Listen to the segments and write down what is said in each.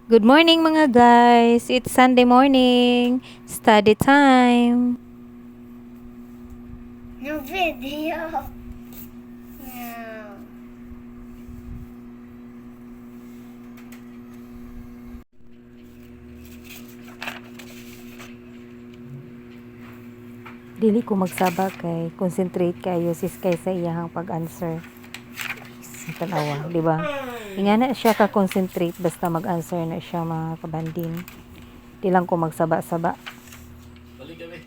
Good morning, mga guys! It's Sunday morning. Study time. No video. No. Dili ko magsaba kay concentrate kayo si Sky sa iyahang pag-answer. Tanawa, di ba? Ingana siya ka-concentrate basta mag-answer na siya, mga kabanding. Di lang ko magsaba-saba. Balik kami.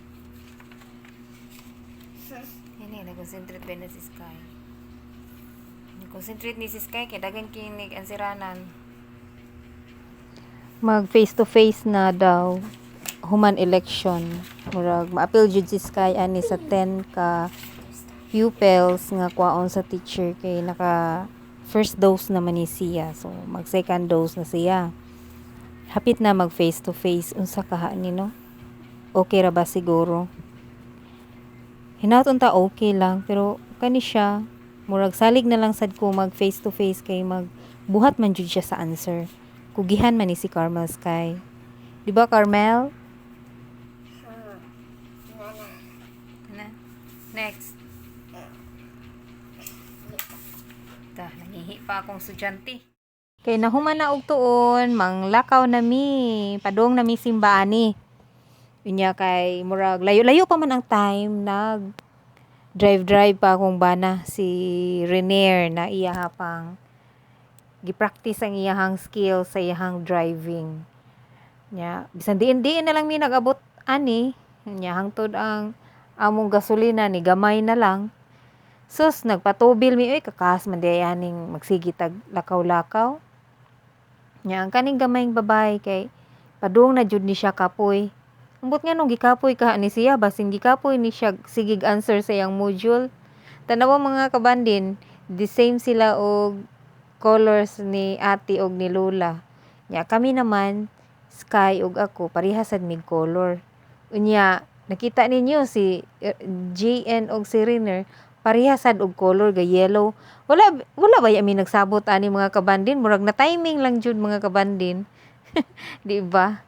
Ini, nag-concentrate ba na si Sky? Nag-concentrate ni si Sky kay dagan kinig ansiranan. Mag face to face na daw human election. Murag maapil jud si Sky ani sa 10 ka pupils nga kwaon sa teacher kay naka first dose naman ni siya. So mag second dose na siya. Hapit na mag face to face, unsa kaha ni, no? Okay ra ba siguro? Hinaot unta okay lang, pero kani siya murag salig na lang sad ko mag face to face kay mag buhat man jud siya sa answer. Kugihan man ni si Carmel Sky. Di ba, Carmel? Nana. Na. Next. Ta, nangihi pa akong estudyante. Kay nahuman na og tuon, manglakaw na mi, padung na mi simbaan ni. Unya kay murag layo-layo pa man ang time, nag drive-drive pa akong bana si Renier na iya pang gi-practice ang iyahang skill sa iyahang driving. Nya, bisan diin-diin na lang mi nag-abot ani, nya hangtod ang among gasolina ni gamay na lang. Sus, nagpatubil mi oy, kakas man di aning magsige tag lakaw-lakaw. Nya ang kaning gamayng babae kay padung na jud ni siya kapoy. Ambot nga nung gikapoy ka ni siya, basin gikapoy ni siya sigig answer sa iyang module. Tanawa, mga kabandin, the same sila og colors ni ate og ni Lola. Nya kami naman, Sky ug ako, parehas sad mig color. Unya nakita ninyo si JN og si Riner, parehas sad og color ga yellow. Wala wala ba mi nagsabot ani, mga kabandin, murag na timing lang jud, mga kabandin. Di ba?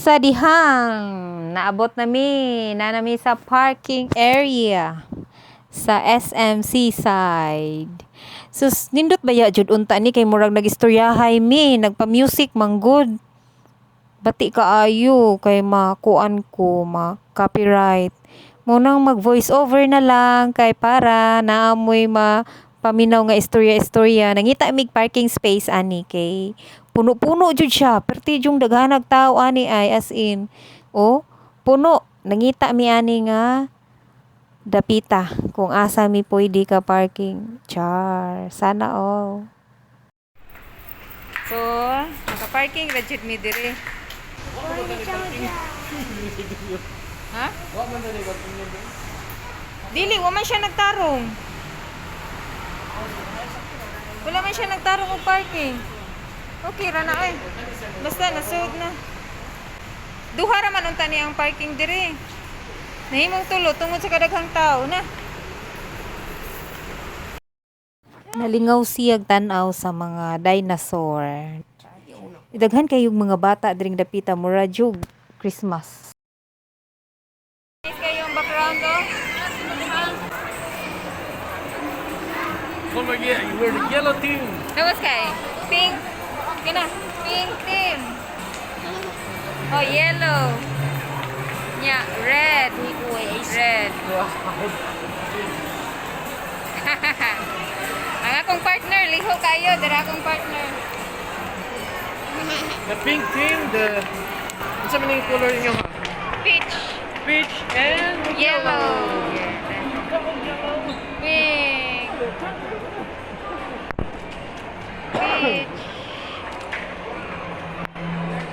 Sa dihang naabot na mi, na nami sa parking area sa SM Seaside. Sus, nindot baya jud unta ni kay murag nagistoryahay mi, nagpa-music manggod. Bati kaayo kay makuan ko, ma copyright. Mao nang mag voice over na lang kay para naamoy ma paminaw nga istorya-istorya. Nangita mig parking space ani kay puno-puno jud siya. Perti jung daghanag tao ani ay, as in. Oh, puno. Nangita mi ani nga dapita kung asa mi pwede ka parking. Char, sana all. So, naka-parking ra jud mi dire. Ha? Wa man dali parking yun. Dili, wa man siya nagtarong. Wala man siya nagtarong og parking. Okay ra na ay. Basta nasud na. Duha ra man unta ni ang parking dire. Nahimong tulo tungod sa kadaghang tao na. Nalingaw siyag tan-aw sa mga dinosaur. Daghan kayong mga bata diring dapita, mura jug Christmas. Nice kayo ang background oh. Come again, we're the yellow team. Tapos kay pink. Kina, pink team. Oh, yellow. Nya, red. Red. Ang akong partner, liho kayo. Dira akong partner. The pink team, the unsa man yung color ninyo ha? Peach. Peach and Yellow. Pink. Peach.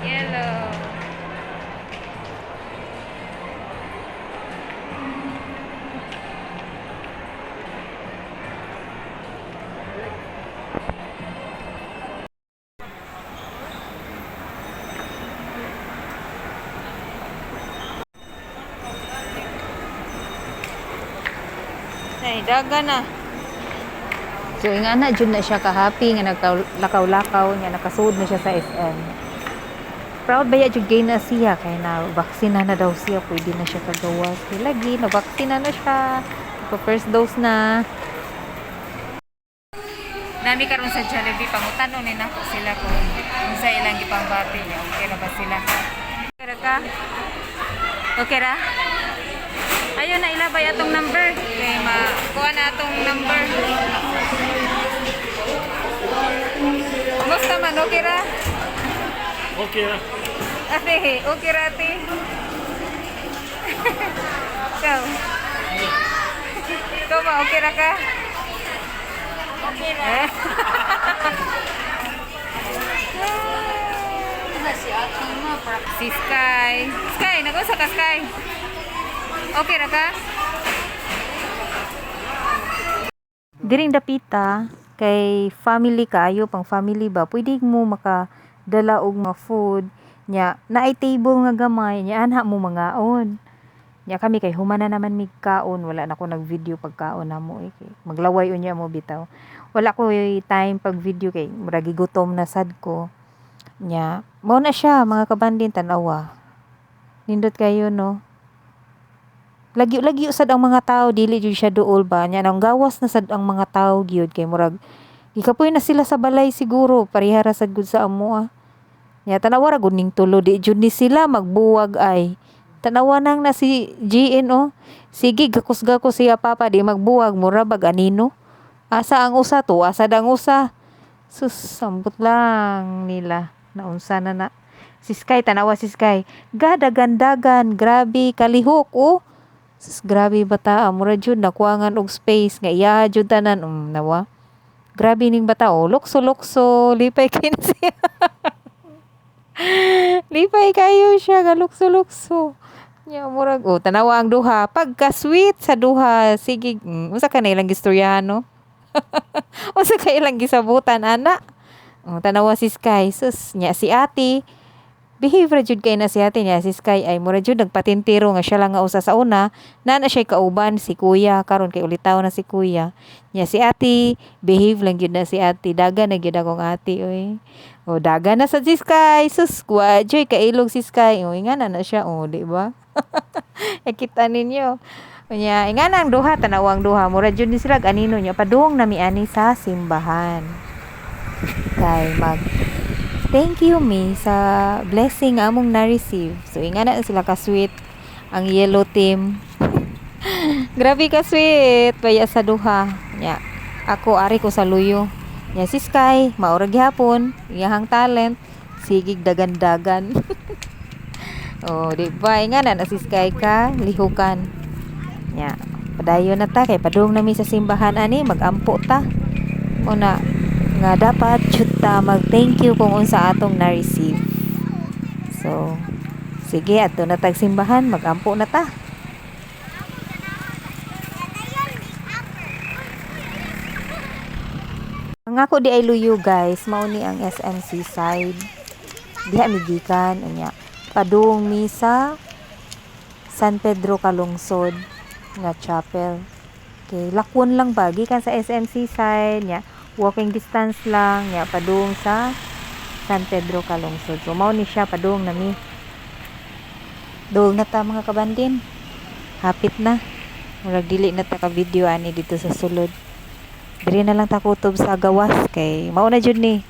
Yellow. Ay, daga na. So ingana jud na siya ka-happy nga nagkalakaw-lakaw niya, nakasuod na siya sa SM. Proud ba jud gay na siya kay na vaccine na daw siya, pwede na siya kagawas. Kay lagi na vaccine na siya. Pa first dose na. Nami karon sa Jollibee, pangutanon ni nako sila kung unsa ilang gipangbati niya, okay ra ba sila? Okay ra ka? Okay ra? Ayun na ilabay atong number. Kay makuha na atong number. Kumusta man? Okay ra? Okay ra. Ate, okay ra ate? Ikaw? Ikaw ba? Okay ra ka? Okay ra. Eh? Si Sky. Sky, nag-usa ka, Sky? Okay ra ka? Diring dapita kay family kaayo, pang family ba, pwede mo makadala og mga food nya, naay table nga gamay nya, anha mo mangaon. Nya kami kay human na naman mig kaon, wala na ko nag-video pagkaon namo eh, kay maglaway unya mo bitaw. Wala ko time pag video kay murag gigutom na sad ko. Nya mao na siya, mga kabandin, tan-awa. Nindot kayo, no? Lagyo-lagyo sad ang mga tao, dili jud siya duol ba nya, nang gawas na sad ang mga tao gyud kay murag gikapoy na sila sa balay siguro, pareha ra sad gud sa amoa. Nya tan-awa ra gud ning tulo, di jud ni sila magbuwag ay. Tan-awa nang na si GN oh. Sige gakos-gakos siya papa, di magbuwag, mura bag anino. Asa ang usa to? Asa ang usa? Sus, ambot lang nila. Naunsa na na. Si Sky, tanawa si Sky. Gadagandagan, grabe kalihok oh. Sus, grabe bata, mura jud nakuangan og space nga iya jud tanan nawa. Grabe ning bata oh, lukso-lukso, lipay kay na siya. Lipay kayo siya, galukso-lukso. Nya murag oh, tanawa ang duha, pagka sweet sa duha, sige, unsa ka na ilang gistoryahan, no? Unsa ka ilang gisabutan ana? Oh, tanawa si Sky, sus, nya si ate. Behave ra jud kay na si ate niya, si Sky ay mura jud nagpatintiro nga siya lang nga usa sa una, naa na siya'y kauban si kuya karon kay ulitaw na si kuya. Nya si ate, behave lang gyud na si ate, daga na gyud akong ate oy. O daga na sad si Sky, sus, wa joy kailog si Sky. O ingana na siya, o di ba? Nakita ninyo. Unya, ingana ang duha, tanawa ang duha, mura jud ni sila anino nya padung nami ani sa simbahan. Kay mag thank you me sa blessing nga among na-receive. So ingana na sila ka sweet ang yellow team. Grabe ka sweet baya sa duha. Nya ako ari ko sa luyo. Nya si Sky maura gihapon iyahang talent sigig dagan-dagan. Oh, di ba ingana na si Sky ka lihukan. Nya padayon na ta kay padung nami sa simbahan ani, magampo ta. Una nga dapat jud ta mag thank you kung unsa atong na-receive. So sige, adto na tag simbahan, magampo na ta. Ang ako di ay luyo guys, mao ni ang SMC side. Diha mi gikan unya. Padung mi sa San Pedro Calungsod nga chapel. Okay, lakwon lang ba gikan sa SMC side nya, walking distance lang nya padung sa San Pedro Calungsod. So mao ni siya, padung nami. Duol na ta, mga kabandin. Hapit na. Murag dili na ta ka video ani dito sa sulod. Diri na lang ta kutob sa gawas kay mao na jud ni.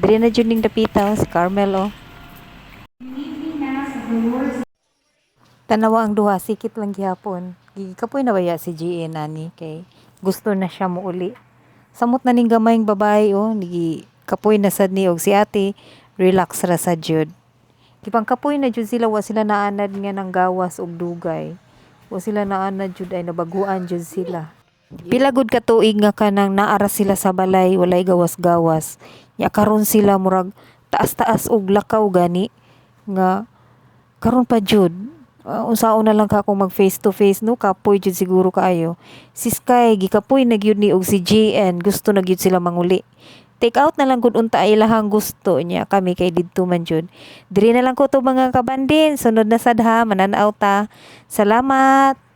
Diri na jud ning dapita oh, si Carmel oh. Tanawa ang duha, sikit lang gihapon. Gikapoy na baya si GA nani kay gusto na siya muuli. Samot na ning gamayng babae oh, nigi kapoy na sad ni og si ate, relax ra sa jud. Gipang kapoy na jud sila, wa sila naanad nga nang gawas og dugay. Wa sila naanad jud ay nabaguan jud sila. Pila gud ka tuig nga kanang naara sila sa balay, walay gawas-gawas. Nya karon sila murag taas-taas og lakaw gani nga karon pa jud. Unsaon na lang ka kung mag face to face, no, kapoy jud siguro kaayo. Si Sky gikapoy na gyud ni og si JN gusto na gyud sila manguli. Take out na lang gud unta ay ilahang gusto niya, kami kay didto man jud. Diri na lang ko to, mga kabandin, sunod na sad ha, mananaw ta. Salamat.